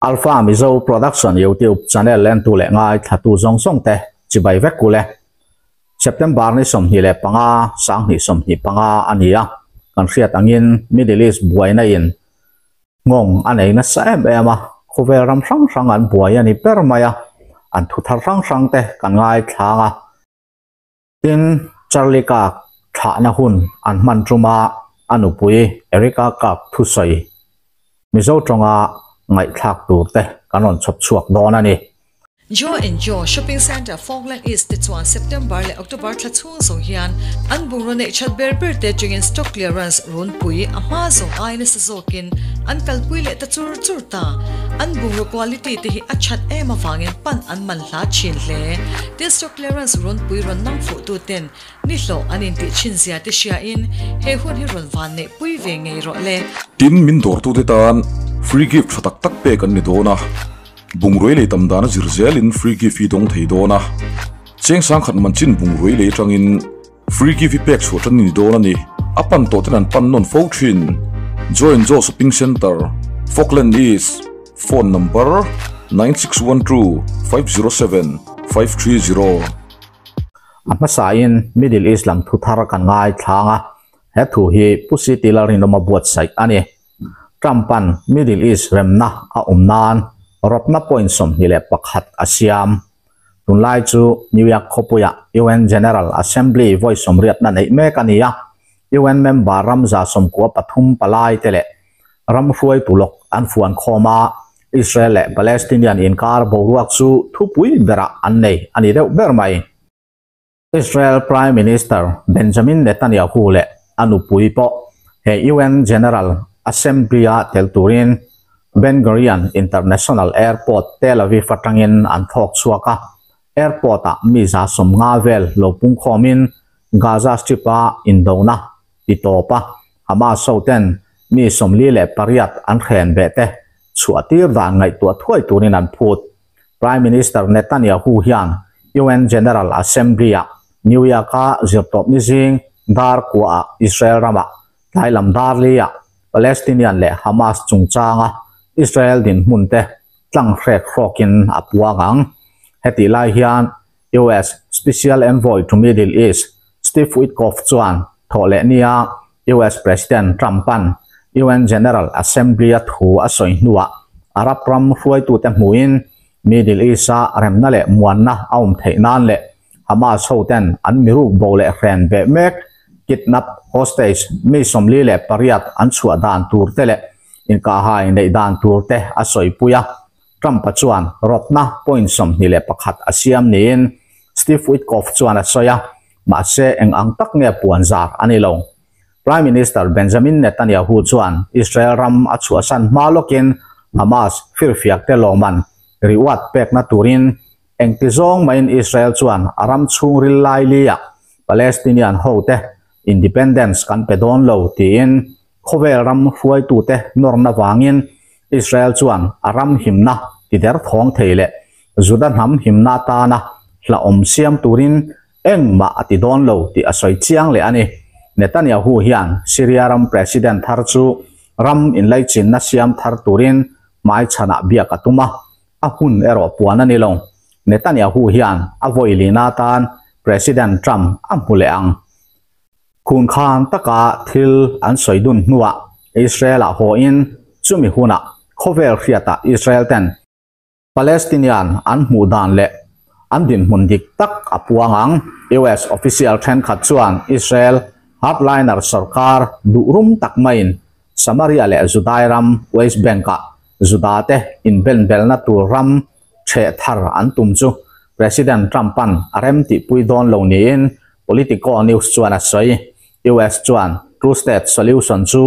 Alpha Mizo Production YouTube channel lentu leh ngaithlatu zawng zawng te chibai vek u le. September ni 25, 2025 a ni a, kan hriat angin Middle East buaina in nghawng a nei nasa em em a, khawvel ram hrang hrang an buai a ni ber mai a, an thu thar hrang hrang te kan ngaithlang a. Tin, Charlie Kirk thlahna hun an hman tuma a nupui Erika Kirk thusawi Mizo tawnga ngaihthlak tur te kan rawn chhawp chhuak dawn a ni. Joe and Joe Shopping Centre Falkland East te chuan September leh October thla chhung zawng hian an bungraw neih that ber ber te atangin stock clearance runpui a hma zawng ai nasa zawkin an kalpui leh ta chur chur ta. An bungraw quality te hi a that em avangin pan an man hla thin hle. Tin stock clearance runpui rawn nang fuh tu ten ni hlawh an intih thin zia te hriain he hun hi rawn van neih pui ve ngei rawh le. Tin, min dawrtute tan free gift tha tak tak pek an ni dawn a, bungrui lei tam dana zir zelin free gift hi dawng thei dawn a, cheng sangkhat man chin bungrui lei atangin free gift hi pek chhuah tan ni dawn a ni. A pan tawh ten an pan nawn fo thin. Joy and Joe Shopping Centre, Falkland East, phone number, 9612 507 530. A hmasain Middle East lam thu thar kan ngaithlang a, he thu hi Pu CT Lalrinawma buatsaih a ni. Trump-a'n Middle East remna a awm nan rawtna point 21 a siam. Tunlai chu New York khawpuiah UN General Assembly vawi sawmriatna neih mek a ni a, UN member ram 93 palai te leh ram hruaitu lawk an fuan khawm a, Israel leh Palestinian inkar boruak chu thupui berah an nei a ni deuh ber mai. Israel Prime Minister Benjamin Netanyahu leh a nupui pawh he UN General Assembly-a tel turin Ben Gurion International Airport, Tel Aviv atangin an thlawk chhuak a, airport-ah mi 150 vel lo pungkhawmin Gaza Strip-a indona ti tawp a, Hamas hoten mi 48 an hren beh te chhuah tir dan ngaihtuah thuai turin an phut. Prime Minister Netanyahu hian UN General Assembly-ah New York-a zirtawpni zing dar kuaah Israel ramah tlai lam dar li-ah Palestinian leh Hamas chungchanga Israel dinhmun te tlang hrek hrawkin a puang ang. Hetih lai hian US Special Envoy to Middle East Steve Witkoff chuan thawh leh nia US President Trump-a'n UN General Assembly-a thu a sawi hnuah Arab ram hruaitute hmuhin Middle East-a remna leh muanna a awm theih nan leh Hamas hoten an miruk bo leh hren beh mek kidnap hostage mi 48 an chhuah dan tur te leh inkahhai neih dan tur te a sawipui a. Trump-a chuan rawtna point 21 a siam niin Steve Witkoff chuan a sawi a, mahse eng ang tak nge puan zar a ni lo. Prime Minister Benjamin Netanyahu chuan Israel ram a chhuahsan hma lawkin Hamas firfiak te lawman reward pekna turin engti zawng maiin Israel chuan a ram chhungril lai liah Palestinian hote independence kan pe dawn lo tiin khawvel ram hruaitute nawrna vangin Israel chuan a ram himna tider thawng thei leh Juda hnam himna atana hlauhawm siam turin engmah a ti dawn lo tih a sawi chiang leh a ni. Netanyahu hian Syria ram president thar chu ram inlaichinna siam thar turin hmaichhanah biak a tum a, a hun erawh puan a ni lo. Netanyahu hian a vawi lina atan President Trump a hmu leh ang. Khun khan taka thil an sawi dun hnuah Israel-ah hawiin chumi hunah khawvel hriatah Israel ten Palestinian an hmuh dan leh an dinhmun dik tak a puang ang. US official thenkhat chuan Israel hardliner sorkar duh rum tak maiin Samaria leh Judai ram West Bank-ah Juda te inbenbelna tur ram theh thar an tum chu President Trump-a'n a rem tihpui dawn lo niin Politico News chuan a sawi. US chuan two-state solution chu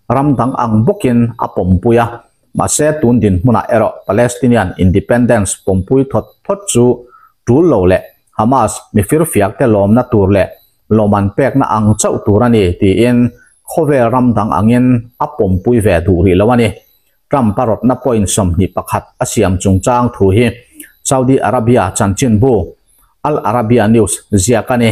ram dang ang bawkin a pawmpui a, mahse tun dinhmunah erawh Palestinian independence pawmpui thawt thawt chu tul lo leh Hamas mi firfiakte lawmna tur leh lawman pekna ang chauh tur a ni tiin khawvel ram dang angin a pawmpui ve duh rih lo a ni. Trump a rawtna point 21 a siam chungchang thu hi Saudi Arabia chanchinbu Al Arabiya News ziak a ni.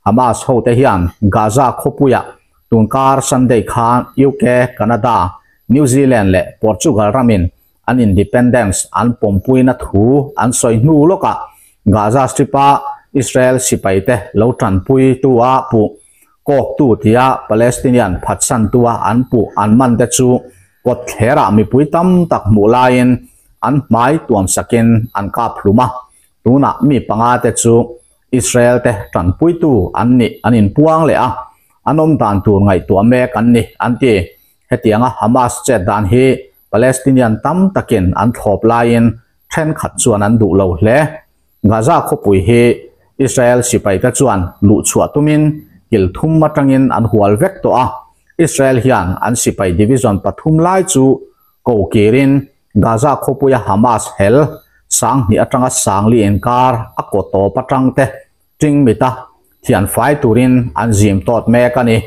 Hamas hote hian Gaza khawpuiah tunkar Sunday khan UK, Canada, New Zealand leh Portugal ramin an independence an pawmpuina thu an sawi hnu lawkah Gaza Strip-a Israel sipaite lo tanpui tua puh kawktu tia Palestinian phatsantua an puh an man te chu kawtthlerah mipui tam tak hmuh laiin an hmai tuamsakin an kap hlum a, tunah mi panga te chu Israel te tanpuitu an nih an inpuang leh a, an awm dan tur ngaihtuah mek an ni, an ti. Hetianga Hamas chet dan hi Palestinian tam takin an thlawp laiin thenkhat chuan an duh lo hle. Gaza khawpui hi Israel sipaite chuan luhchhuah tumin kil thum atangin an hual vek tawh a, Israel hian an sipai division pathum lai chu ko kirin Gaza khawpuia Hamas hel sanghnih atanga sangli inkar a kaw tawp atangte ting mita thian fai turin an zim tawt mek a ni.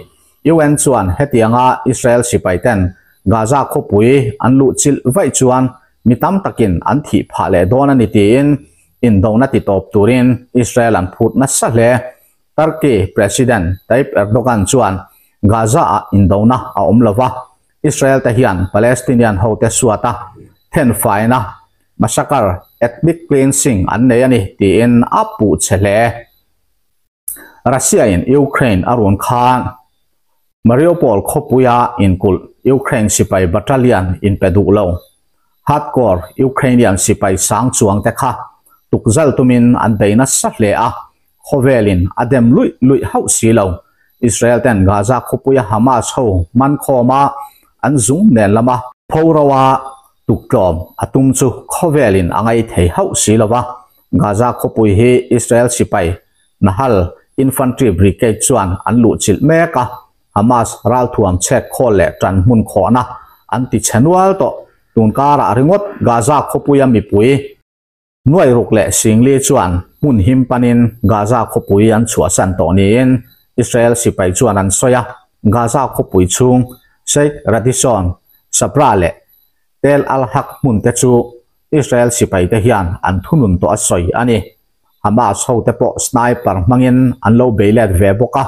UN chuan hetianga Israel sipaiten Gaza khawpui an luh chilh vaih chuan mi tam takin an thih phah leh dawn a ni tiin indona ti tawp turin Israel an phut nasa hle. Turkey President Tayyip Erdogan chuan Gaza-ah indona a awm lova, Israel te hian Palestinian hote suata thenfaina massacre, ethnic cleansing an nei a ni tiin a puh che hle. Russia-in Ukraine a run khan Mariupol khawpuia inkulh Ukraine sipai battalion inpe duh lo. Hardcore Ukrainian sipai sang chuang te kha tukzal tumin an bei nasa hle a, khawvelin a dem luih luih hauh si lo. Israel ten Gaza khawpuia Hamas ho man khawma an zung nen lama pho roa tuktlawm a tum chu khawvelin a ngai thei hauh si lo va. Gaza khawpui hi Israel sipai Nahal Infantry Brigade chuan an luhchilh mek a, Hamas ralthuam chhek khawl leh tan hmun khawhna an ti chhe nual tawh. Tun karah ringawt Gaza khawpuia mipui nuai ruk leh singli chuan hmun him panin Gaza khawpui an chhuahsan tawh niin Israel sipai chuan an sawi a. Gaza khawpui chhung Sheikh Radisson, Sabra leh Tel al-Haq hmun te chu Israel sipaite hian an thunun tawh a sawi a ni. Hamas hote pawh sniper hmangin an lo bei let ve bawk a.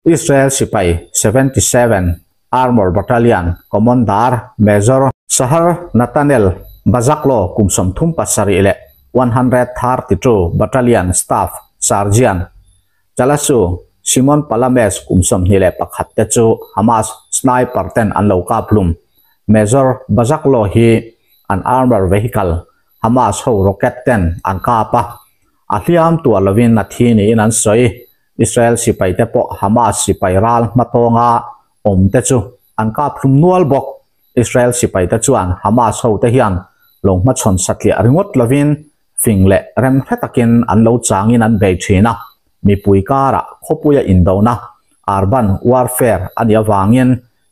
Israel sipai 77 Armor Battalion Commander Major Sahar Natanel Bazaklo kum 37 leh 132 Battalion Staff Sergeant Chalasu Shimon Palames kum 21 te chu Hamas sniper ten an lo kap hlum. Major Bazaklo hi an armor vehicle Hamas ho rocket ten an kap a, a hliam tuah lovin a thi niin an sawi. Israel sipai te pawh Hamas sipai ral hmatawnga awm te chu an kap hlum nual bawk. Israel sipai te chuan Hamas ho te hian lo hmachhawn satliah ringawt lovin fing leh rem hre takin an lo changin an bei thin a, mipui karah khawpuia indona, urban warfare, a nih avangin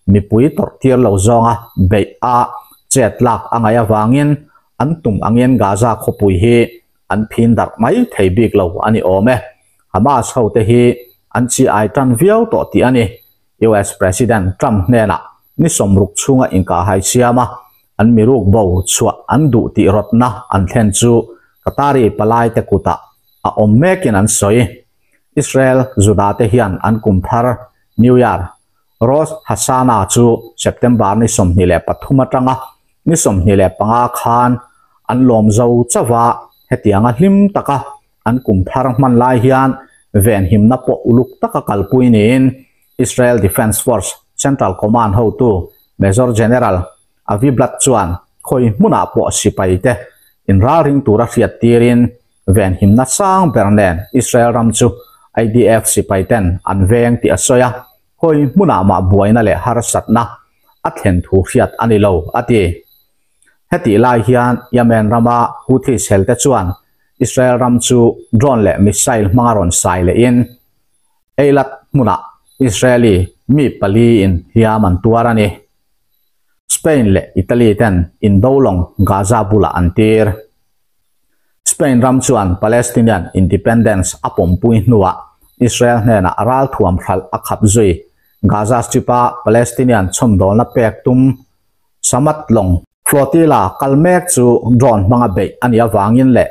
mipui tawrh tir lo zawnga beih a chet lak a ngaih avangin an tum angin Gaza khawpui hi an phin darh mai thei bik lo a ni awm e. Hamas hote hi an chi ai tan viau tawh tih a ni. US President Trump hnenah ni sawmruk chhunga inkahhai siama an miruk bo chhuah an duh tih rawtna an thlen chu Qatari palaite kutah a awm mekin an sawi. Israel Juda te hian an kum thar New Year Rosh Hashanah chu September ni 23 atanga ni 25 khan an lawm zo chauh a, hetianga hlim taka an kum thar hman lai hian venhimna pawh uluk taka kalpui niin Israel Defence Force Central Command hotu Major General Avi Blatt chuan khawi hmunah pawh sipaite inralring tura hriat tirin venhimna sang ber nen Israel ram chu IDF sipaiten an veng tih a sawi a, khawi hmunah mah buaina leh harsatna a thlen thu hriat a ni lo, a ti. Hetih lai hian Yemen rama Houthis helte chuan Israel ram chu drone leh missile hmanga rawn sai lehin Eilat hmunah Israeli mi pali in hliam an tuar a ni. Spain leh Italy ten indo lawng Gaza bulah an tir. Spain ram chuan Palestinian independence a pawmpui hnuah Israel hnenah ralthuam hralh a khap zui. Gaza Strip-a Palestinian chhawmdawlna pek tum Samat lawng flotilla kal mek chu drone hmanga beih a nih avangin leh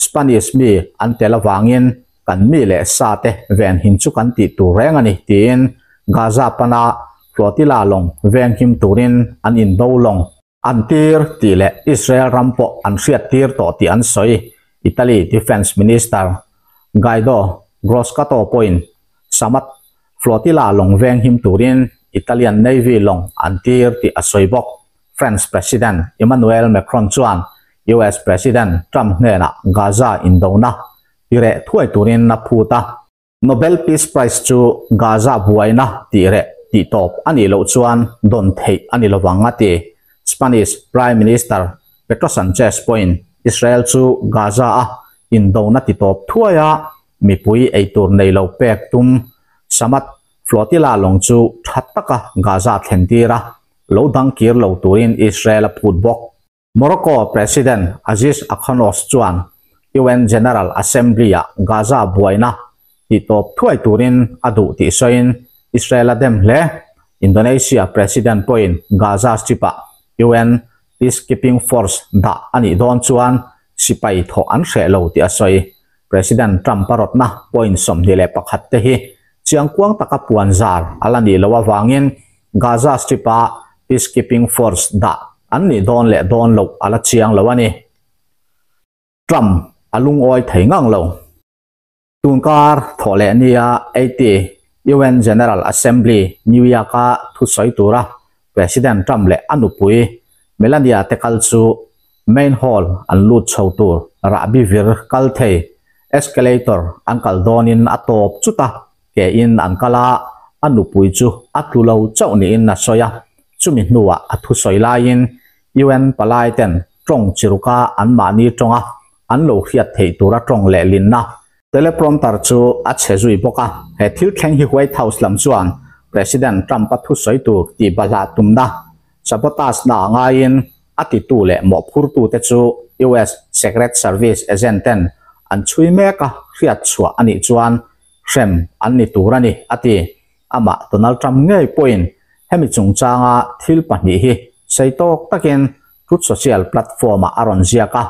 Spanish mi an tel avangin kan mi leh sa te venhim chu kan tih tur reng a ni tiin Gaza pana flotilla lawng venghim turin an indo lawng. An tir tih leh Israel ram pawh an hriattir tawh tih an sawi. Italy Defence Minister Guido Groscato pawhin Samat Flotilla lawng veng him turin Italian Navy lawng an tir tih a sawi bawk. French President Emmanuel Macron chuan US President Trump hnenah Gaza indona tireh thuai turin a phut a. Nobel Peace Prize chu Gaza buaina tih reh tih tawp a nih loh chuan dawn theih a ni lovang a ti. Spanish Prime Minister Pedro Sanchez pawhin Israel chu Gaza-a indona ti tawp thuai a, mipui eitur nei lo pek tum Samat Flotilla lawng chu tha taka Gaza thlen tir a, lo dang kir lo turin Israel a phut bawk. Morocco President Aziz Akhannouch chuan UN General Assembly-ah Gaza buaina tihtawp thuai turin a duh tih sawiin Israel a dem hle. Indonesia President pawhin Gaza Strip-ah UN Peacekeeping Force dah a nih dawn chuan sipai thawh an hreh lo tih a sawi. President Trump-a rawtna point 21 te hi chiangkuang taka puan zar a la nih loh avangin Gaza Strip-a Peacekeeping Force dah an nih dawn leh dawn loh a la chiang lo a ni. Trump a lungawi thei ngang lo. Tunkar thawh leh nia 80 UN General Assembly New York-a thusawi tura President Trump leh a nupui Melania te kal chu Main Hall an lut chho tur rahbi vir kal thei escalator an kal dawnin a tawp chut a, ke in an kal a, a nupui chu a tlu lo chauh niin a sawi a, chumi hnuah a thusawi laiin UN palai ten tawng chiruka anmahni tawnga an lo hriat theih tura tawng lehlinna teleprompter chu a chhe zui bawk a. He thil thleng hi White House lam chuan President Trump-a thusawi tur tih bahlah tumna sabotage na a ngaiin a titu leh mawhphurtute chu US Secret Service agent ten an chhui mek a, hriat chhuah a nih chuan hrem an ni tur a ni, a ti. Amah Donald Trump ngei pawhin hemi chungchanga thil pahnih hi sei tawk takin Truth Social platform-ah a rawn ziak a,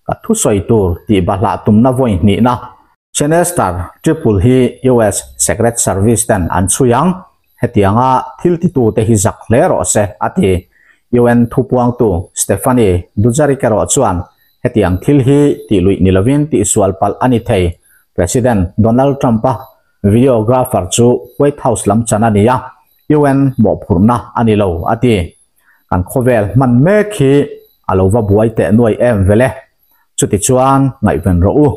Ka thusawi tur tih bahlah tumna vawi hnihna Sinister Triple hi US Secret Service ten an chhui ang, hetianga thil titute hi zak hle rawh se, a ti. UN thupuangtu Stephanie Dujarric erawh chuan hetiang thil hi tih luih ni lovin tihsual palh a ni thei. President Donald Trump-a videographer chu White House lam chan a ni a, UN mawhphurhna a ni lo, a ti. Kan khawvel hman mek hi a lo va buai teh nuai em vele. Chutichuan ngaihven rawh u,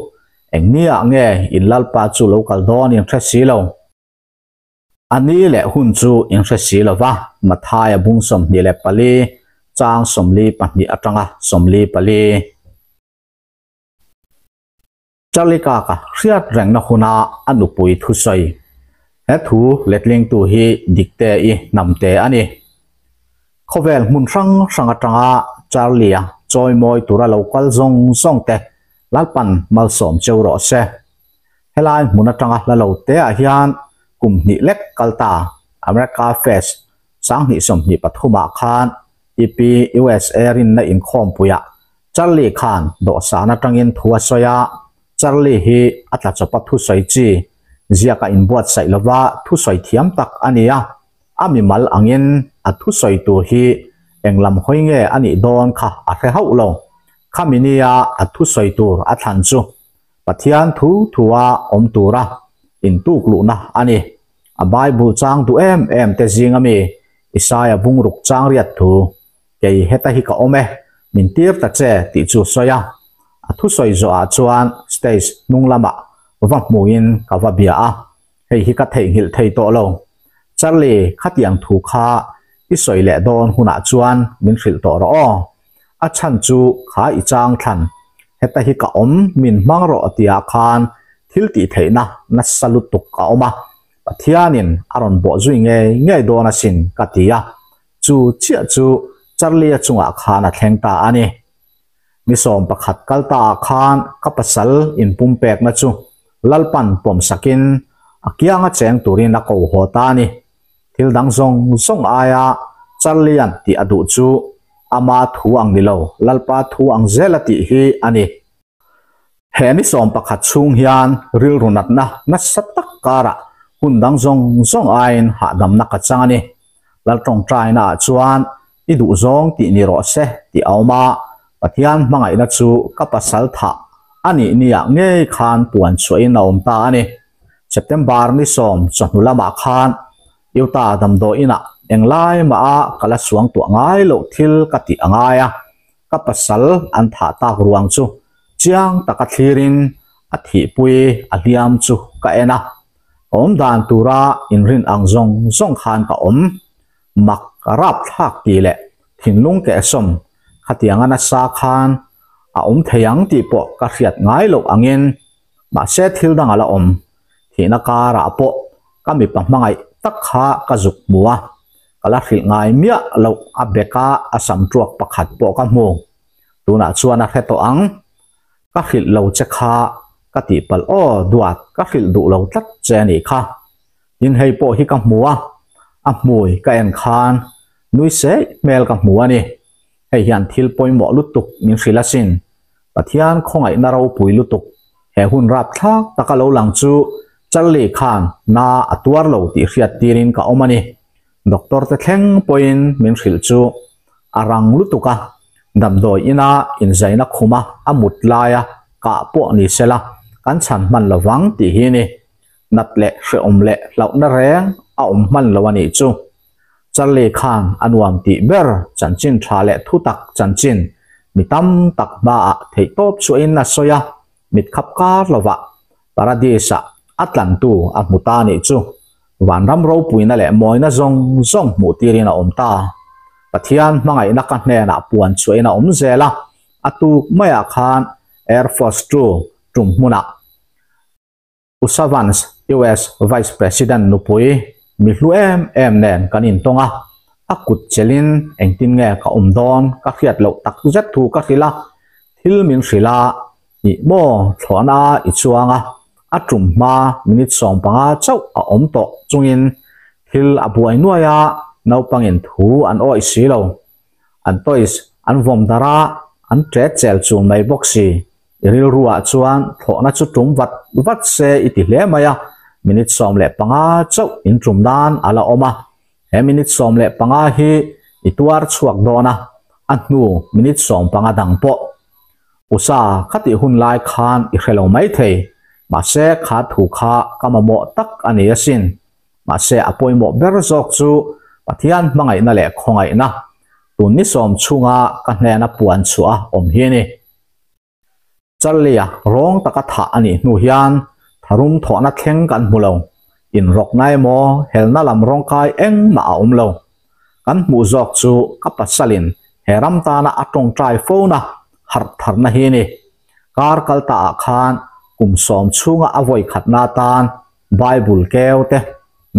engniah nge in Lalpa chu lo kal dawn in hre si lo? A ni leh hun chu in hre si lo va, Mathaia bung 24, chang 42 atanga 44. Charlie Kaka hriat rengna huna a nupui thusawi. He thu letlingtu hi Dikte i hnamte a ni. Khawvel hmun hrang hrang atanga Charlie-a chawimawi tura lo kal zawng zawng te Lalpan malsawm cheu rawh se. Helai hmun atanga hla lo te ah hian kum hnih lek kal ta America Fest 2023 ah khan EP USA rinna inkhawmpuiah Charlie khan dawhsan atangin thu a sawi a, Charlie hi a tla chawpa thusawi chi ziaka inbuatsaih lova thusawi thiam tak a ni a, a mimal angin a thusawi tur hi englam hawi nge a nih dawn kha a hre hauh lo. Khami nia a thusawi tur a thlan chu Pathian thu thua awm tura intuk luhna a ni. A Bible chang duh em em te zinga mi Isaia bungruk chang riat thu Kei heta hi ka awm e, min tir ta che tih chu sawi a. A thusawi zawhah chuan stage hnung lamah va hmuhin ka va bia a, hei hi ka theihnghilh thei tawh lo. Charlie, khatiang thu kha i sawi leh dawn hunah chuan min hrilh tawh rawh aw. A chhan chu kha i chang thlan, heta hi ka awm min hmang rawh tiah khan thil tih theihna nasa lutuk a awm a, Pathianin a rawn bawh zui ngei ngei dawn asin ka ti a. Chu chiah chu Charlie-a chungah khan a thleng ta a ni. Ni sawm pakhat kal ta ah khan ka pasal inpumpekna chu Lalpan pawmsakin a kianga cheng turin a ko haw ta a ni. Thil dang zawng zawng aia Charlie-a'n tih a duh chu ama thu ang ni lo, Lalpa thu ang zel a tih hi a ni. He ni sawm pakhat chhung hian rilru natna nasa tak karah hun dang zawng zawng aiin hahdamna ka chang a ni. Laltawngtaina ah chuan I duhzawng tih ni rawh se tih a awm a, Pathian hmangaihna chu ka pasal thah a nih niah ngei khan puan chhuahin a awm ta a ni. September ni sawm chawhnu lamah khan Utah damdawi inah englai mah a ka la suang tuah ngai loh thil ka tih a ngai a, ka pasal an thah tak ruang chu chiang taka thlirin a thihpui a hliam chu ka en a, ka awm dan tura inrin ang zawng zawng khan ka awm. Mak rapthlak tih leh thinlung kehsawm khatianga nasa khan a awm thei ang tih pawh ka hriat ngai loh angin mahse thil dang a la awm. Thihna karah pawh ka mipa hmangaih tak kha ka zuk hmu a, ka la hrilh ngai miah loh a beka a sam tuak pakhat pawh ka hmu. Tunah chuan a hre tawh ang. Ka hrilh lo che kha ka tihpalh aw duat ka hrilh duh lo tlat che a nih kha. Tin hei pawh hi ka hmu a, a hmui ka en khan nui seih hmel ka hmu a ni. Hei hian thil pawimawh lutuk min hrilh asin. Pathian khawngaihna ropui lutuk he hun rapthlak taka lo lang chu Charlie khan na a tuar lo tih hriat tirin ka awm a ni. Doctor te thleng pawhin min hrilh chu a rang lutuk a, damdawi ina inzaina khuma a mut laia kah pawh ni sela kan chhan hman lovang tih hi ni. Nat leh hrehawm leh hlauhna reng a awm hman lo a nih chu. Charlie khan a nuam tih ber chanchin tha leh thutak chanchin mi tam tak hmaah theihtawp chhuahin a sawi a, mit khap kar lovah Paradis-ah a tlantu a hmu ta nih chu. Vanram ropuina leh mawina zawng zawng hmuh tirin a awm ta. Pathian hmangaihna ka hnenah puan chhuahin a awm zel a, a tuk maiah khan Air Force Two tum hmunah Usa Vance, US Vice President nupui mi hlu em em nen kan intawng a, a kut chelin engtin nge ka awm dawn ka hriat loh tak zet thu ka hrilh a, thil min hrilh a, ih maw thlawhna i chuang a, a tum hma minute 15 chauh a awm tawh chungin thil a buai nuai a, naupangin thu an awih si lo, an toys an vawm darh a, an ṭet chel chul mai bawk si. I rilruah chuan thlawhna chu tum vat vat se i ti hle mai a, minute 15 chauh in tum nan a la awm a. He minute 15 hi i tuar chhuak dawn a, a hnu minute 15 dang pawh. Usa khatih hun lai khan i hre lo mai thei, mahse kha thu kha ka mamawh tak a ni asin. Mahse a pawimawh ber zawk chu Pathian hmangaihna leh khawngaihna, tun ni sawm chhunga ka hnena puan chhuah a awm hi a ni. Charlie-a rawng taka thah a nih hnu hian tharum thawhna thleng kan hmu lo. Inrawkna emaw helna lam rawngkai engmah a awm lo. Kan hmuh zawk chu ka pasalin he ram tana a tawngtai fona harh tharna hi a ni. Kar kal taah khan kum sawm chhunga a vawi khatna atan Bible keu te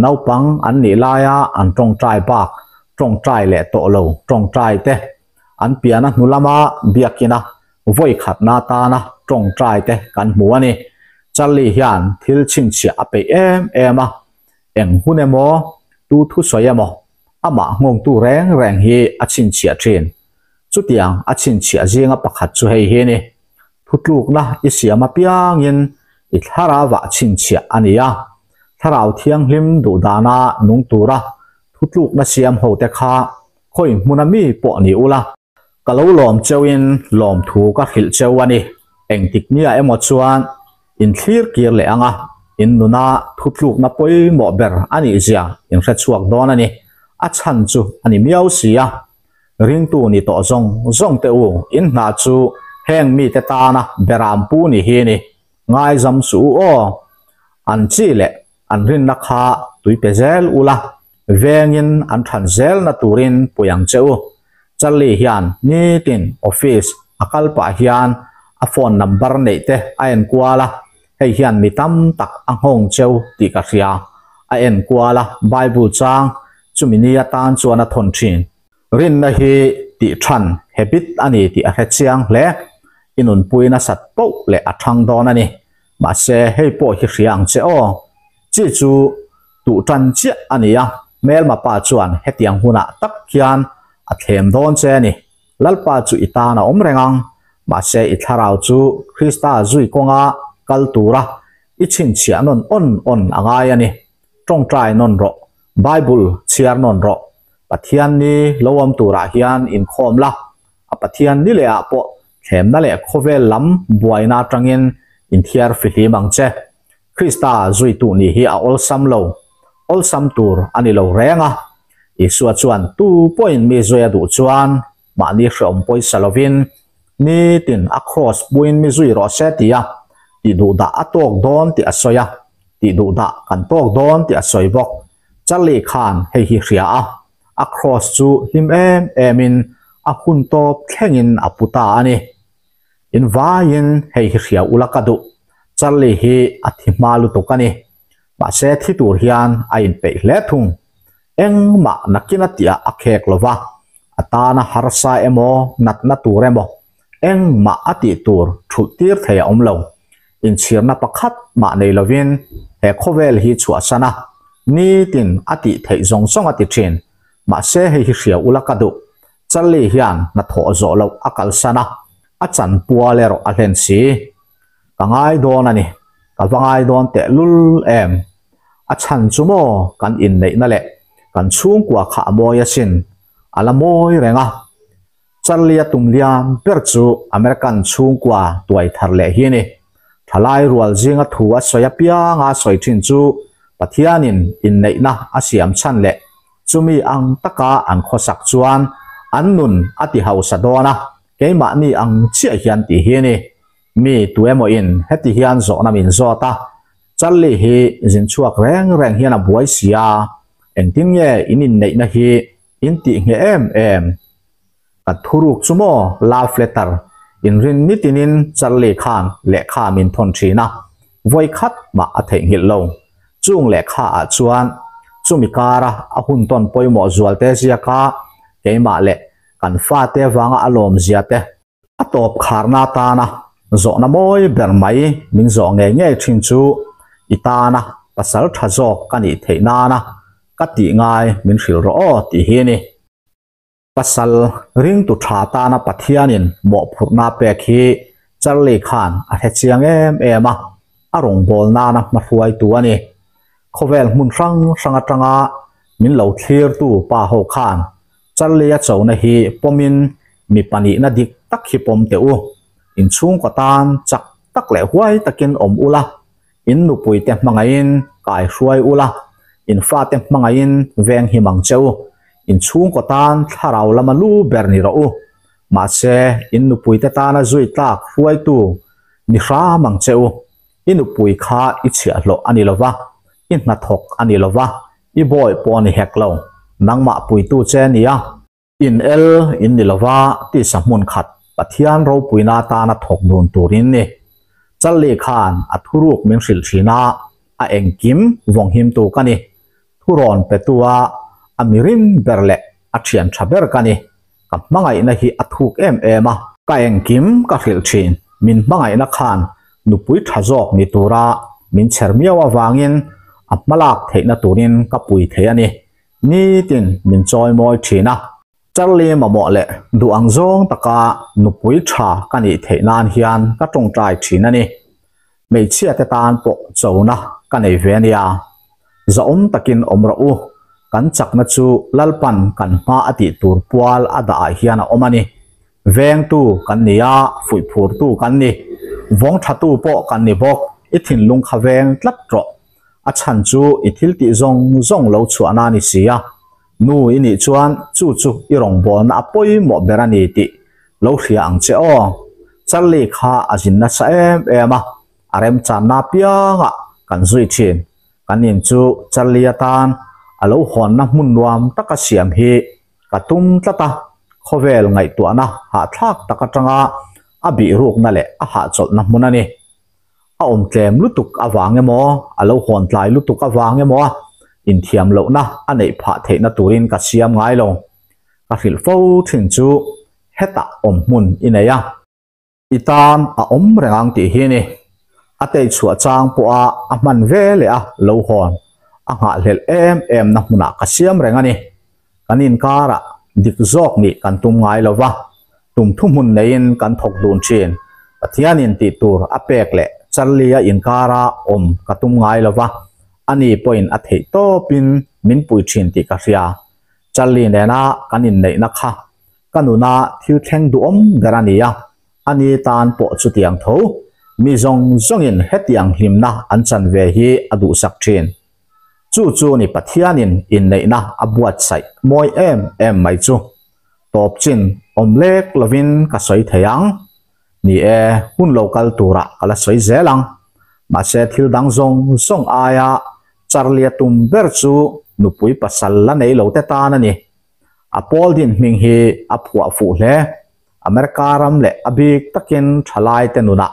naupang an nih laia an tawngtai bak tawngtai leh tawh lo tawngtai te An piana hnu lama biakina vawi khatna atana tawngtai te kan hmu a ni. Charlie hian thil chhinchhiah a peih em em a, eng hun emaw, tu thusawi emaw, amah nghawngtu reng reng hi a chhinchhiah thin. Chutiang a chhinchhiah zinga pakhat chu hei hi a ni, Thutlukna i siam apiangin i thlarauah chhinchhiah a ni a, Thlarau Thianghlim duhdana nung tura thutlukna siam hote kha Khawi hmuna mi pawh ni ula, ka lo lawm cheuhin lawmthu ka hrilh cheu a ni. Engtik nia emaw chuan in thlir kir leh ang a, in nuna thutlukna pawimawh ber a nih zia in hre chhuak dawn a ni. A chhan chu a ni miau si a. Ringtu ni tawh zawng zawng teh u, in hna chu heng mite tana beram pu ni hi ni. Ngaizam suh u aw. An chi leh an rinna kha tui pe zel ula, vengin an than zelna turin pui ang che u. Charlie hian nitin office a kal pah hian a phone number neih te a en kual a, hei hian mi tam tak a nghawng cheu tih ka hria. A en kual a, Bible chang chumi ni atan chuan a thawn thin. Rinna hi tih than habit a ni tih a hre chiang hle. I nunpui nasat poh leh a thang dawn a ni. Mahse hei pawh hi hria ang che aw. Chi chu tuh tan chiah a ni a, hmelma pa chuan hetiang hunah tak hian a thlem dawn che a ni. Lalpa chu i tan a awm reng ang, mahse i thlarau chu Krista zui kawnga kal tura i chhinchhiah nawn awn awn a ngai a ni. Tawngtai nawn rawh, Bible chhiar nawn rawh. Pathianni lo awm turah hian inkhawm la, a Pathianni leh ah pawh thlemna leh khawvel lam buaina atangin inthiar fihlim ang che. Krista zuitu nih hi a awlsam lo, awlsam tur a ni lo reng a. Isua chuan tu pawhin mi zui a duh chuan mahni hreawm pawisa lovin nitin a kraws puiin mi zui rawh se tia tih duhdah a tawk dawn tih a sawi a, tih duhdah kan tawk dawn tih a sawi bawk. Charlie khan hei hi hria a, a kraws chu hlim em emin a hun tawp thlengin a pu ta a ni. In vaiin hei hi hria ula ka duh, Charlie hi a thi hma lutuk a ni. Mahse thi tur hian a inpeih hle thung. Engmah nakin a tihah a khek lo va, a tana harsa emaw natna tur emaw engmah a tih tur thulh tir thei a awm lo. Inchhirna pakhat mah nei lovin he khawvel hi chhuahsan a, nitin a tih theih zawng zawng a ti thin. Mahse hei hi hria ula ka duh. Charlie hian hnathawh zawh loh a kalsan a, a chanpual erawh a hlen si. Ka ngai dawn a ni, ka va ngai dawn tehlul em? A chhan chu maw kan inneihna leh kan chhungkua kha a mawi asin, a la mawi reng a. Charlie a tum lian ber chu American chhungkua tuai thar leh hi a ni. Thalai rual zinga thu a sawi apianga sawi thin chu Pathianin inneihna a siam chhan leh chumi ang taka an khawsak chuan an nun a ti hausa dawn a, keimahni ang chiah hian tih hi a ni. Mi tuemaw in heti hian zawhna min zawt a, Charlie hi zin chhuak reng reng hian a buai si a, engtin nge in inneihna hi in tih nghe em em? Ka thuruk chu maw love letter inrin nitinin Charlie khan lehkha min thawn thin a, vawi khat mah a theihnghilh lo. Chung lehkha ah chuan chumi kara a hun tawn pawimawh zualte ziaka keimah leh kan fate avanga a lawmzia te, A tawp kharna atana zawhna mawi ber mai min zawh ngei ngei thin chu i tana pasal tha zawk ka nih theih nana ka tih ngai min hrilh rawh aw tih hi a ni. Pasal ringtu tha tana Pathianin mawhphurhna pek hi Charlie khan a hre chiang em em a, a rawngbâwl nana hmahruaitu a ni. Khawvel hmun hrang hrang atanga min lo thlirtu pa ho khan Charlie-a chona hi pawmin mi pahnihna dik tak hi pawm teh u. Inchhungkaw tan chak tak leh huai takin awm ula, in nupuite hmangaihin kai hruai ula, in fate hmangaihin veng him ang che u. Inchhungkaw tan thlarau lama lu ber ni rawh u. Mahse, in nupuite tana zui tlak hruaitu ni hram ang che u. I nupui kha i chhiahhlawh a ni lova, i hnathawk a ni lova, I bawi pawh a ni hek lo, nangmah puitu che a nia. In el in ni lova tisa hmun khat Pathian ropuina atana thawk dun tur in ni. Charlie khan a thuruk min hrilh thin a, a engkim vawnghimtu ka ni. Thurawn petu a a mirin ber leh a thian tha ber ka ni. Ka hmangaihna hi a thuk em em a. Ka engkim ka hrilh thin, min hmangaihna khan nupui tha zawk ni tura min chher miau avangin a hmalak theihna turin ka pui thei a ni. Nitin min chawi mawi thin a. Charlie mamawh leh duh ang zawng taka nupui tha ka nih theih nan hian ka tawngtai thin a ni. Hmeichhia te tan pawh chona ka nei ve a nia. Zahawm takin awm rawh u, kan chakna chu Lalpan kan hma a tih tur pual a dah ah hian a awm a ni. Vengtu kan ni a, fuihphurtu kan ni. Vawng thatu pawh kan ni bawk, i thinlung kha veng tlat rawh. A chhan chu i thil tih zawng zawng lo chhuahna a ni si a. Nu i nih chuan chu chu i rawngbawlna a pawimawh ber a ni tih lo hria ang che aw. Charlie kha a zin nasa em em a, a remchanna apiangah kan zui thin. Kan in chu Charlie atan a lo hawnna hmun nuam taka siam hi ka tum tlat a, khawvel ngaihtuahna hahthlak tak atanga a bihrukna leh a hahchawlhna hmun a ni. A awm tlem lutuk avang emaw, a lo hawn tlai lutuk avang emaw a inthiam lohna a neih phah theihna turin ka siam ngai lo. Ka hrilh fo thin chu hetah awm hmun i nei a. I tan a awm reng ang tih hi ni. A tei chhuah chang pawha a hman ve leh a lo hawn a nghahhlelh em em na hmunah ka siam reng a ni. Kan inkarah dik zawk nih kan tum ngai lo va, tum thuhmun neiin kan thawk dun thin. Pathianin tih tur a pek leh Charlie-a inkara awm ka tum ngai lo va, ani pawhin a theih tawpin min pui thin tih ka hria. Charlie nena kan inneihna kha ka nuna thil thleng duhawm ber a ni a, ani tan pawh chutiang tho mi zawng zawngin hetiang hlimna an chan ve hi a duhsak thin. Chu chu ni Pathianin inneihna a buatsaih mawi em em mai chu. Tawp chin awm lek lovin ka sawi thei ang. Ni e, hun lo kal turah ka la sawi zel ang. Mahse thil dang zawng zawng aia Charlie-a tum ber chu nupui pasal la nei lo te tan a ni. A pawl din hming hi a phuah fuh hle. America ram leh a bik takin thalai te nunah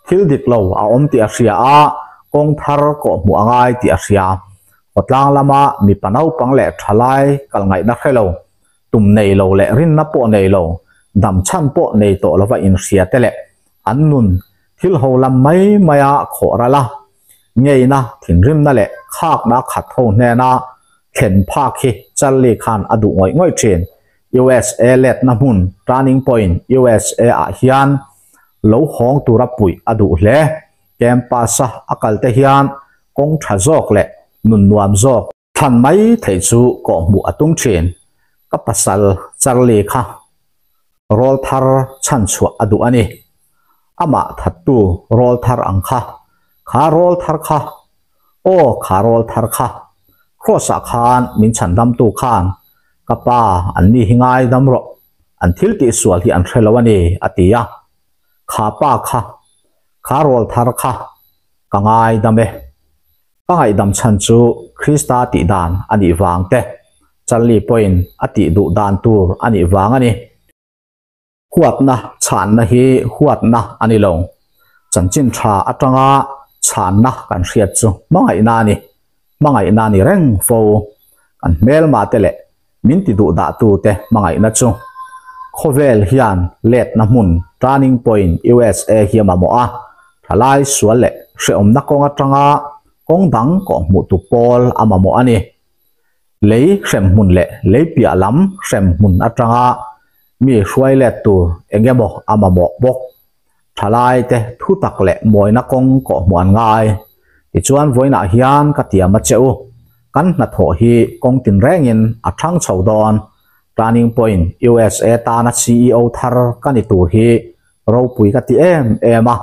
thil dik lo a awm tih a hria a, kawng thar kawhhmuh a ngai tih a hria. Khawtlang lama mipa naupang leh thalai kal ngaihna hre lo, tum nei lo leh rinna pawh nei lo, dam chhan pawh nei tawh lova inhria te leh an nun thil ho lam mai maia khawh ral a, ngeina, thinrimna leh khakna khat ho hnena thlen phak hi Charlie khan a duh ngawih ngawih thin. USA letna hmun Turning Point USA ah hian lo hawng tura puih a duh hle. Campus-a a kal te hian kawng tha zawk leh nun nuam zawk thlan mai theih chu kawhhmuh a tum thin. Ka pasal Charlie kha rawl thar chhan chhuah a duh a ni. Amah thattu rawl thar ang kha, kha rawl thar kha, aw kha rawl thar kha, Kraws-ah khan min chhandamtu khan ka pa an ni hi ngaidam rawh, an thil tihsual hi an hre lo a ni, a ti a. Kha pa kha, kha rawl thar kha ka ngaidam e. Ka ngaihdam chhan chu Krista tih dan a nih vang te, Charlie pawhin a tih duh dan tur a nih vang a ni. Huatna chhanna hi huatna a ni lo. Chanchin tha atanga chhanna kan hriat chu hmangaihna a ni. Hmangaihna a ni reng fo. Kan hmelma te leh min ti duh dah tu te hmangaihna chu. Khawvel hian letna hmun Turning Point USA hi a mamawh a, thalai sual leh hrehawmna kawng atanga kawng dang kawhhmuh tu pawl a mamawh a ni. Lei hremhmun leh lei piah lam hremhmun atanga mi hruai let tur eng emaw a mamawh bawk. Thalai te thu tak leh mawina kawng kawhhmuh an ngai. Tichuan vawiinah hian ka tiam a che u. Kan hnathawh hi kawng tinrengin a thang chho dawn. Turning Point USA tana ceo thar ka ni tur hi ropui ka ti em em a.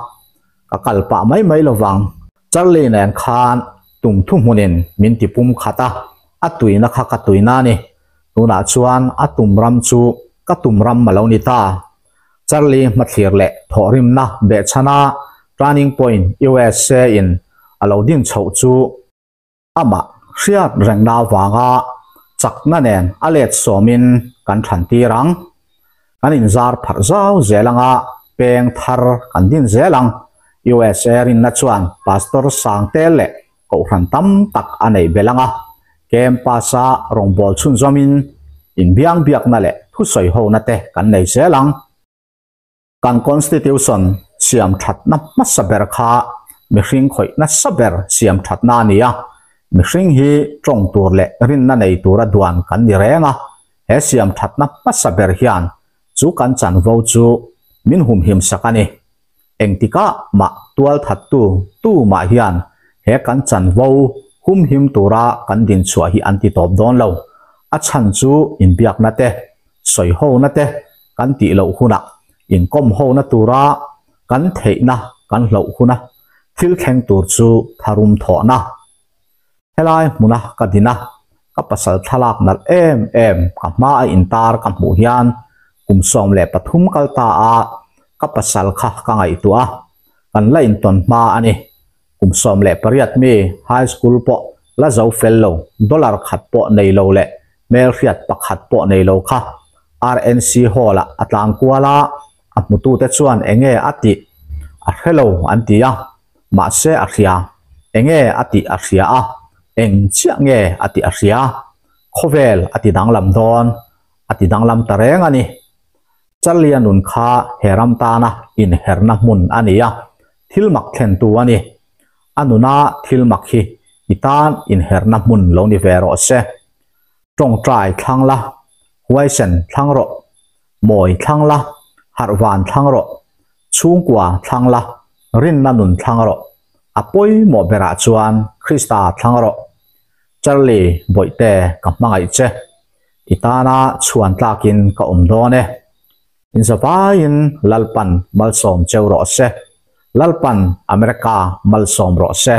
Ka kal pah mai mai lovang. Charlie nen khan tum thuhmunin min ti pum khat a, a tuina kha ka tuina a ni. Tunah chuan a tum ram chu ka tum ram a lo ni ta. Charlie hmathlir leh thawhrimna behchhana Turning Point USA in a lo din chhoh chu amah hriat rengna avanga chakna nen a let sawmin kan than tir ang. Kan inzar pharh zau zel anga peng thar kan din zel ang. USA rinna chuan Pastor Sangte leh Kohhran tam tak a neih belh ang a, campus-a rawngbâwl chhunzawmin inbiangbiakna leh thusawi hona te kan nei zel ang. Kan Constitution siam thatna hmasa ber kha mihring khawih nasa ber siam thatna a ni a, mihring hi tawng tur leh rinna nei tura duan kan ni reng a, he siam thatna hmasa ber hian chu kan chanvo chu min humhim sak a ni. Engtikah mah tual thattu tu mah hian he kan chanvo humhim tura kan dinchhuah hi an ti tawp dawn lo. A chhan chu inbiakna te, sawihona te kan tih loh hunah inkawm hona tura kan theihna kan hloh huna thil thleng tur chu tharum thawhna. Helai hmuna ka din a, ka pasal thlalak nalh em em ka hma a intar ka hmuh hian kum 13 kal ta a ka pasal kha ka ngaihtuah a, kan la intawn hma a ni. Kum 18 mi high school pawh la zo fel lo, dollar khat pawh nei lo leh hmelhriat pakhat pawh nei lo kha RNC Hall ah a tlang kual a, a hmutute chuan enge a tih a hre lo an ti a, mahse a hria, enge a tih a hria a, eng chiah nge a tih a hria, khawvel a ti danglam dawn, a ti danglam ta reng a ni. Charlie-a nun kha he ram tana inherna hmun a ni a, thil mak thlentu a ni. A nuna thil mak hi i tan inherna hmun lo ni ve rawh se. Tawngtai thlang la, huaisen thlang rawh, mawi thlang la, harhvan thlang rawh, chhungkua thlang la, rinna nun thlang rawh, a pawimawh berah chuan Krista thlang rawh. Charlie, Bawihte, ka hmangaih che. I tana chhuan tlakin ka awm dawn e. In zavaiin Lalpan malsawm cheu rawh se. Lalpan America malsawm rawh se.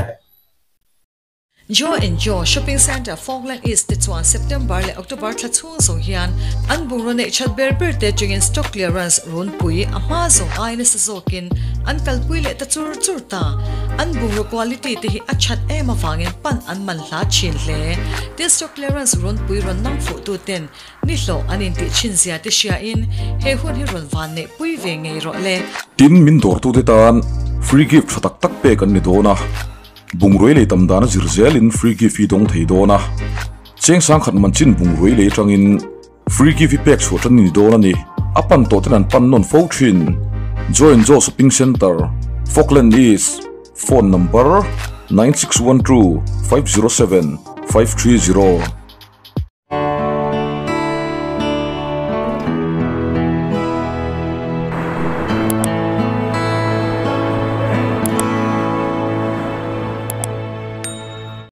Joe and Joe Shopping Centre Falkland East te chuan September leh October thla chhung zawng hian an bungraw neih that ber ber te atangin stock clearance runpui a hma zawng ai nasa zawkin an kalpui leh ta chur chur ta. An bungraw quality te hi a that em avangin pan an man hla thin hle. Tin stock clearance runpui rawn nang fuh tu ten ni hlawh an intih thin zia te hriain he hun hi rawn van neih pui ve ngei rawh le. Tin min dawrtute tan free gift tha tak tak pek an ni dawn a. Bungrui lei tam dan a zir zelin free gift hi dawng thei dawn a, cheng sangkhat man chin bungrui lei atangin free gift hi pek chhuah tan a ni dawn a ni. A pan tawh ten an pan nawn fo thin. Join Joe Shopping Centre, Falkland East, Phone number, 9612 507 530.